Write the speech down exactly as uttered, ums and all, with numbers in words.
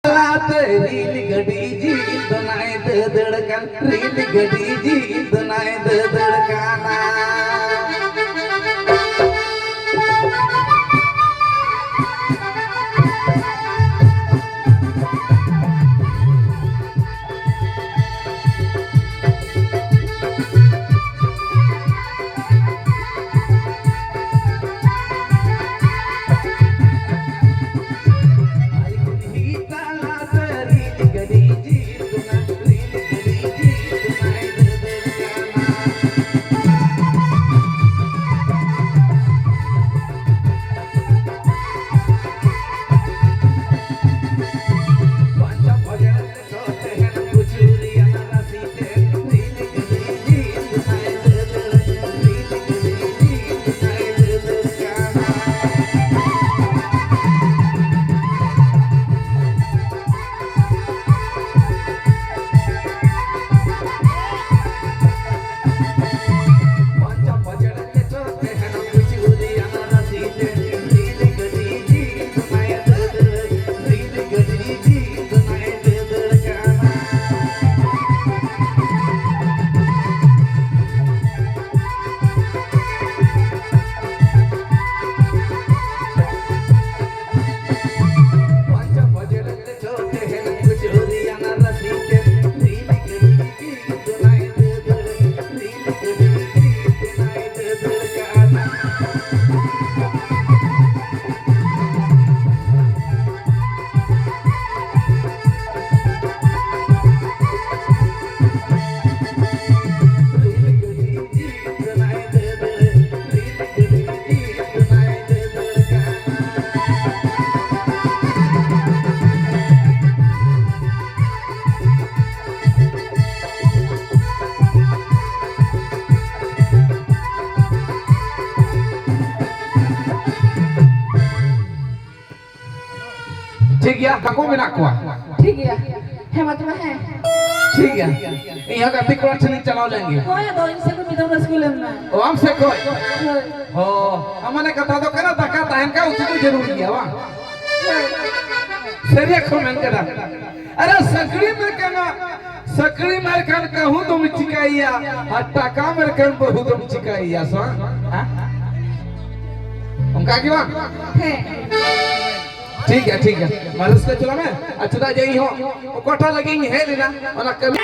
ᱛᱟᱞᱟᱛᱮ ᱨᱮᱹᱞ ᱜᱟᱹᱰᱤ ᱡᱤᱞ ᱫᱚ ᱱᱟᱭ ᱫᱟᱹᱫᱟᱹᱲ ᱠᱟᱱ, ᱨᱮᱹᱞ ᱜᱟᱹᱰᱤ ᱡᱤᱞ ᱫᱚ ᱱᱟᱭ ᱫᱟᱹᱫᱟᱹᱲ ᱠᱟᱱᱟ᱾ ᱴᱷᱤᱠ ᱜᱮᱭᱟ, ᱦᱟᱹᱠᱩ ᱢᱮᱱᱟᱜ ᱠᱚᱣᱟ᱾ ᱴᱷᱤᱠ ᱜᱮᱭᱟ᱾ ᱦᱮᱸ, ᱢᱟ ᱛᱚᱵᱮ, ᱦᱮᱸ᱾ ᱴᱷᱤᱠ ᱜᱮᱭᱟ, ᱤᱧ ᱦᱚᱸ ᱜᱟᱛᱮ ᱠᱚᱲᱟ ᱴᱷᱮᱱ ᱤᱧ ᱪᱟᱞᱟᱣ ᱞᱮᱱ ᱜᱮ᱾ ᱦᱳᱭ, ᱟᱫᱚ ᱤᱧ ᱥᱮᱫ ᱠᱷᱚᱱ ᱢᱤᱫ ᱫᱚᱢ ᱨᱟᱹᱥᱠᱟᱹ ᱞᱮᱱ ᱢᱮ᱾ ᱚ, ᱟᱢ ᱥᱮᱫ ᱠᱷᱚᱱ? ᱦᱳᱭ᱾ ᱚ, ᱟᱢ ᱢᱟᱱᱮ ᱠᱟᱛᱷᱟ ᱫᱚ ᱠᱟᱱᱟ, ᱫᱟᱠᱟ ᱛᱟᱦᱮᱱ ᱠᱷᱟᱱ ᱩᱛᱩ ᱫᱚ ᱡᱟᱹᱨᱩᱲ ᱜᱮᱭᱟ, ᱵᱟᱝ? ᱦᱳᱭ᱾ ᱥᱟᱹᱨᱤᱭᱟᱜ ᱠᱚ ᱢᱮᱱ ᱠᱟᱫᱟ᱾ ᱟᱨᱮ ᱥᱟᱹᱠᱲᱤ ᱢᱮ ᱠᱟᱱᱟ, ᱥᱟᱹᱠᱲᱤ ᱢᱮ ᱠᱟᱱ ᱠᱟᱹᱦᱩ ᱫᱚᱢ ᱪᱤᱠᱟᱹᱭᱮᱭᱟ, ᱟᱨ ᱴᱟᱠᱟ ᱢᱮ ᱠᱟᱱ ᱵᱟᱹᱦᱩ ᱫᱚᱢ ᱪᱤᱠᱟᱹᱭᱮᱭᱟ ᱥᱮ ᱵᱟᱝ? ᱦᱮᱸ? ᱚᱱᱠᱟ ᱜᱮ ᱵᱟᱝ? ᱦᱮᱸ᱾ ᱴᱷᱤᱠ ᱜᱮᱭᱟ, ᱴᱷᱤᱠ ᱜᱮᱭᱟ, ᱢᱟ ᱨᱟᱹᱥᱠᱟᱹ ᱪᱟᱞᱟᱜ ᱢᱮ᱾ ᱟᱨ ᱪᱮᱫᱟᱜ ᱡᱮ ᱤᱧ ᱦᱚᱸ ᱚᱠᱟᱴᱟᱜ ᱞᱟᱹᱜᱤᱫ ᱤᱧ ᱦᱮᱡ ᱞᱮᱱᱟ, ᱚᱱᱟ ᱠᱟᱹᱢᱤ